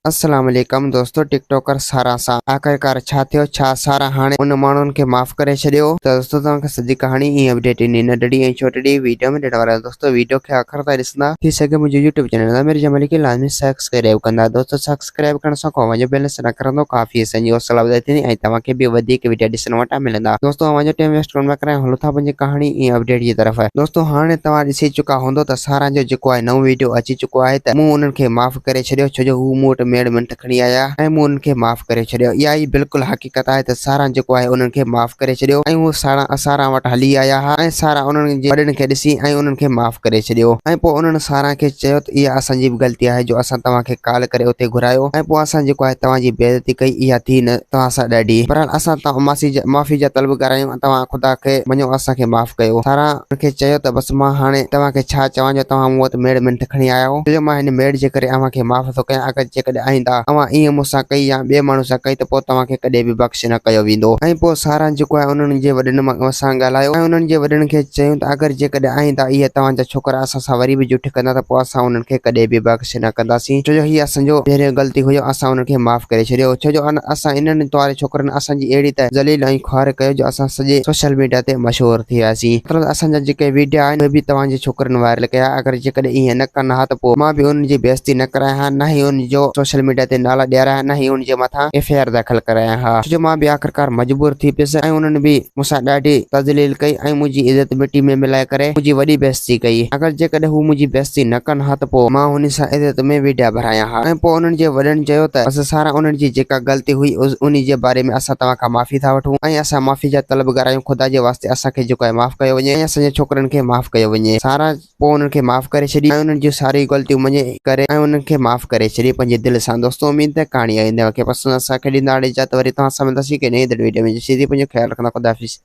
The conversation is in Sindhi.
السلام عليڪم دوستو ٽڪ ٽاڪر سارا سان آخرڪار ڇا ٿيو ڇا سارا هاڻي ان ماڻهن کي معاف ڪري ڇڏيو ته دوستو توهان کي سڄي ڪهاڻي ۽ اپڊيٽ انهي ننڍڙي ۽ ڇوٽڙي ويڊيو ۾ ڏيڻ وارا آهيون دوستو ويڊيو کي آخر تائين ڏسندا ٿي سگهي منهنجو يوٽيوب چينل ضمير جمالي کي لازمي سبسڪرائب ڪندا دوستو سبسڪرائب ڪرڻ سان اوهان جو بيلنس نه ڪرندو ڪافي اسان جي حوصلا افزائي ٿيندي ۽ توهان کي به وڌيڪ ويڊيا ڏسڻ وٽان ملندا دوستو اوهان جو ٽائيم ويسٽ ڪونه پيا ڪرايون هلو ٿا پنهنجي ڪهاڻي ۽ اپڊيٽ جي طرف دوستو هاڻي توهان ڏسي چڪا هوندو ته سارا جو جيڪو آهي نئون ويڊيو اچي چڪو آهي ته مون انهن کي معاف ڪري ڇڏيو ڇو جو هو مون وٽ ميڙ منٿ کڻي آيا ۽ مون انهن کي معاف ڪري ڇڏيو. اها ئي بلڪل حقيقت آهي ته ساران جيڪو آهي انهن کي معاف ڪري ڇڏيو ۽ هو ساران ساران وٽ هلي آيا ها ۽ ساران انهن جي وڏن کي ڏسي ۽ انهن کي معاف ڪري ڇڏيو ۽ پوء انهن ساران کي چيو ته اها اسان جي به غلطي آهي جو اسان توهان کي ڪال ڪري اتي گهرايو ۽ پوء اسان جيڪو آهي توهان جي بيعزتي ڪئي اها ٿي نه توهان سان ڏاڍي بهرحال اسان توهان معافي جا معافي جا طلبگار آهيون توهان خدا کي مڃو اسان کي معاف ڪيو. ساران ان کي چيو ته بس مان هاڻي توهان کي ڇا چوان جو توهان مون وٽ ميڙ منٿ کڻي آيا آهيو، ڇو جو مان هن ميڙ جي ڪري اوهان کي معاف ٿو ڪيان، اگر جيڪڏهن آئنده اوهان ائين مون سان ڪئي يا ٻئي ماڻهو سان ڪئي ته پوء توهان کي ڪڏهن به بخش نه ڪيو ويندو. ۽ پوء ساران جيڪو آهي انهن جي وڏن سان ڳالهايو ۽ انهن جي وڏن کي چيائون ته اگر جيڪڏهن آئنده اهي توهان جا ڇوڪرا اسان سان وري به جٺ ڪندا ته پوء اسان انهن کي ڪڏهن به بخش نه ڪنداسين، ڇو جو هي اسان جو پهريون غلطي هيو، اسان انهن کي معاف ڪري ڇڏيو، ڇو جو اسان انهن تواري ڇوڪرن اسان جي اهڙي ته ذليل ۽ خوار ڪيو جو اسان سڄي سوشل ميڊيا تي مشهور ٿي وياسين مطلب ته اسان جا جيڪي ويڊيا آهن اهي به توهان جي ڇوڪرين وائرل ڪيا اگر جيڪڏهن ائين نه ڪن ها ته پوء مان به انهن جي بيعزتي نه ڪرايان ها نه ئي انهن جو سوشل ميڊيا تي نالا ڏياريان ها نه ئي انهن جي مٿان ايف I R داخل ڪرايان ها ڇو جو مان به آخرڪار مجبور ٿي پيس ۽ انهن به مون سان ڏاڍي تذليل ڪئي ۽ منهنجي عزت مٽي ۾ ملائي ڪري منهنجي وڏي بيعزتي ڪئي. اگر جيڪڏهن هو منهنجي بيعزتي نه ڪن ها ته پوء مان هن سان عزت ۾ ويڊيا ڀرايان ها. ۽ پوء انهن جي وڏن چيو ته بس سارا انهن جي جيڪا غلطي هئي انهي جي باري ۾ اسان توهان کان معافي ٿا وٺون ۽ اسان معافي جا طلبگار آهيون خدا جي واسطي اسان کي جيڪو آهي معاف ڪيو وڃي ۽ اسان جي ڇوڪرن کي معاف ڪيو وڃي. سارا پوء انهن کي معاف ڪري ڇڏي ۽ انهن جون ساريون غلطيون مڃي ڪري ۽ انهن کي معاف ڪري ڇڏي پنهنجي دل سان. دوستو اميد ته ڪهاڻي آئينده اوهان کي پسند اسان کي ڏيندا هاڻي اجازت وري توهان سان ملنداسين ڪنهن نئين وڊيو ۾ جيسين پنهنجو خيال رکندا خدا حافظ.